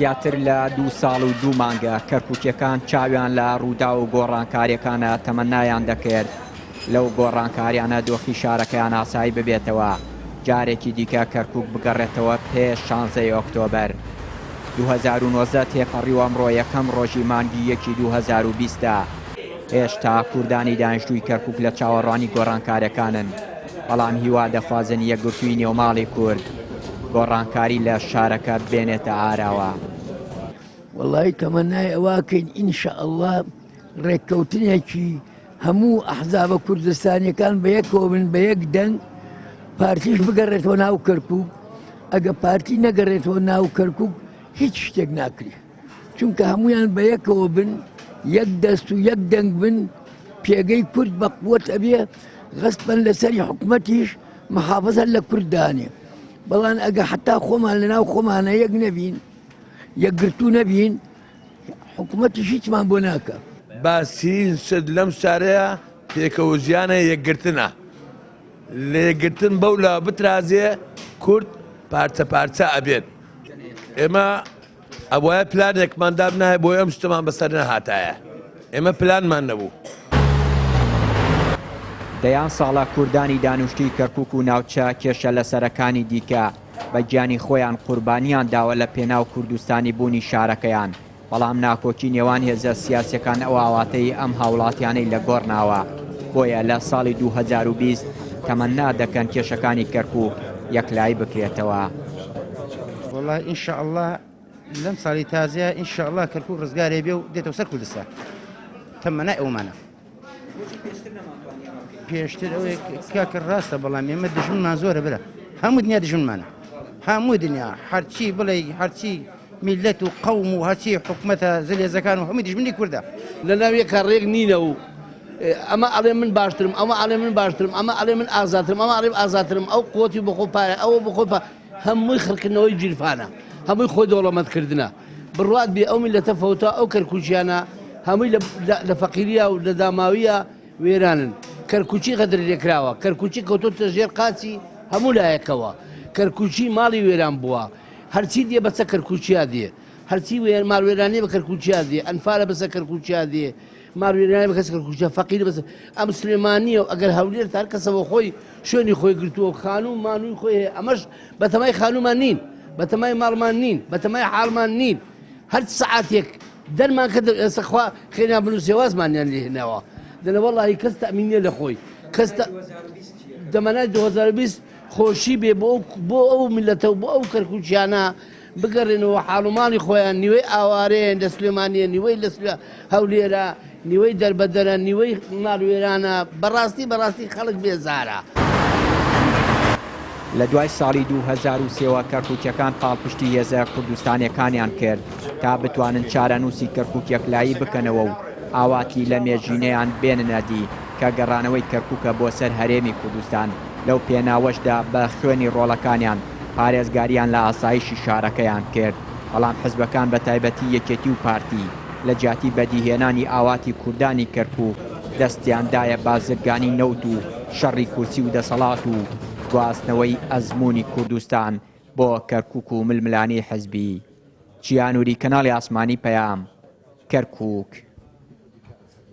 زیاتر لە دوو ساڵ و دوو مانگە کەرکوکیەکان چاویان لە ڕووداو و گۆڕانکاریەکانە تەمەنایان دەکرد لەو گۆڕانکاریانە دۆخی شارەکەیان ئاسایی ببێتەوە جارێکی دیکە کەرکوک بگەڕێتەوە پێش شانزەی ئۆکتۆبەر 2019 تێپەڕیوە ئەمڕۆ یەکەم ڕۆژی مانگی یەکی 2020 ە هێشتا کوردانی دانیشتووی کەرکوک لە چاوەڕوانی گۆڕانکارەکانن بەڵام هیوا دەخوازن یەکگرتووی نێوماڵی کورد گۆڕانکاری لە شارەکە بێنێتە ئاراوە. وەڵی تەمەنای ئەوەکەین ئینشاءاللە ڕێککەوتنێکی هەموو ئەحزابە کوردستانیەکان بە یەکەوە بن بە یەک دەنگ پارتیش بگەڕێتەوە ناو کەرکک ئەگە پارتی نەگەڕێتەوە ناو کەرکک هیچ شتێک ناکرێت چونکە هەمویان بە یەکەوە بن یەک دەست و یەک دەنگ بن پێگەی کورد بە قوت ئەبێ غەستبەن لەسەری حکومەتیش محافظە لە کورد دانێ بەڵام ئەگە حتا خۆمان لە ناو خۆمانە یەک نەبین یەکگرتوو نەبین حکومەتیش هیچمان بۆ ناکە. باشترین شت لەم شارەیە پێکەوەژیانە یەکگرتنە لە یەکگرتن بەو لا بترازێ کورد پارچە پارچە ئەبێت ئێمە ئەبوایە پلانێکمان دابنایە بۆی ئەم شتەمان بەسەر نەهاتایە ئێمە پلانمان نەبوو. دەیان ساڵە کوردانی دانوشتوی کەرکوک و ناوچە کێشە لەسەرەکانی دیکە بە گیانی خۆیان قوربانیان داوە لە پێناو کوردستانی بوونی شارەکەیان، بەڵام ناکۆکی نێوان هێزە سیاسیەکان ئەو ئاواتەی ئەم هاوڵاتیانەی لە گۆڕ ناوە، بۆیە لە ساڵی 2020 تەمەنا دەکەن کێشەکانی کەرکوک یەکلایی بکرێتەوە. وەڵا ان شاء اللە لەم ساڵی تازەیە ان شاء اللە کەرکوک ڕزگارێ بێ و دێتەوە سەر کوردستان تەمەنای ئەومانە. پێشتر ئەوەی کاکە ڕاستە بەڵام ئێمە دژمنمان زۆرە برا هەموو دنیا دژمنمانە هەموو دنیا هەرچی بڵێ هەرچی میلەت و قەوم و هەرچی حکومەتە زلێزەکان و هەموو دژمنی کوردە. لە ناو یەکا ڕێک نینە و ئەمە ئەڵێ من باشترم ئەمە ئەڵێ من باشترم ئەمە ئەڵێ من ئازاترم ئەمە ئەڵێ ئازاترم ئەو قوتی بخۆ پارە ئەوە بخۆ پا هەمووی خڕکردنەوەی گیرفانە هەمووی خۆی دەوڵەمەند کردنە بڕوات بێ ئەو میلەتە فەوتا ئەو کەرکوکیانە هەمووی لە فەقیریا و لە داماویە وێرانن کەرکوکی غەدر لێکراوە کەرکوکی کەوتۆتە ژێر قاچی هەموو لایەکەوە کەرکوکی ماڵی وێران بووە هەرچی دێ بەسە کەرکوکیا دێ هەرچی وێر ماڵوێرانی بە کەرکوکیا دێ ئەنفالە بەسە کەرکوکیا دێ ماڵوێرانی بە کەس کەرکوکیا فەقیر بەس ئەم سلێمانیە و ئەگەر هەولێر تا هەر کەسەوە خۆی شوێنی خۆی گرتووە و خانوو مانووی خۆی هەیە ئەمەش بەتەمای خانوومان نین بەتەمای ماڵمان نین بەتەمای حاڵمان نین هەر سەعاتێک دەرمان کرد ئێستا خوا خێریان بنووسێ وازمانیان لێ هێناوە دەنە وەڵاهی کەس تەئمین نییە لە خۆی کەس دەمەنای 2020 خۆشی بێ بۆ بۆ ئەو میلەتە و بۆ ئەو کەرکووکیانە بگەڕێنەوە حاڵ و ماڵی خۆیان نیوەی ئاوارەیەن لە سلێمانیە نیوەی لە هەولێرە نیوەی دەربەدەرە نیوەی ماڵوێرانە بەڕاستی بەڕاستی خەڵک بێزارە. لە دوای ساڵی 2003 وە کەرکوکیەکان پاڵپشتی هێزە کوردستانیەکانیان کرد تا بتوانن چارەنووسی کەرکوک یەکلایی بکەنەوە و ئاواتی لە مێژینەیان بێننە دی کە گەڕانەوەی کەرکوکە بۆ سەر هەرێمی کوردستان لەو پێناوەشدا بە خوێنی ڕۆڵەکانیان پارێزگاریان لە ئاسایشی شارەکەیان کرد، بەڵام حزبەکان بە تایبەتی یەکێتی و پارتی لە جیاتی بەدیهێنانی ئاواتی کوردانی کەرکوک دەستیان دایە بازرگانی نەوت و شەڕی کورسی و دەسەڵات و گواستنەوەی ئەزموونی کوردستان بۆ کەرکوک و ململانێی حزبی. چیا نوری کەناڵی ئاسمانی پەیام، کەرکوک.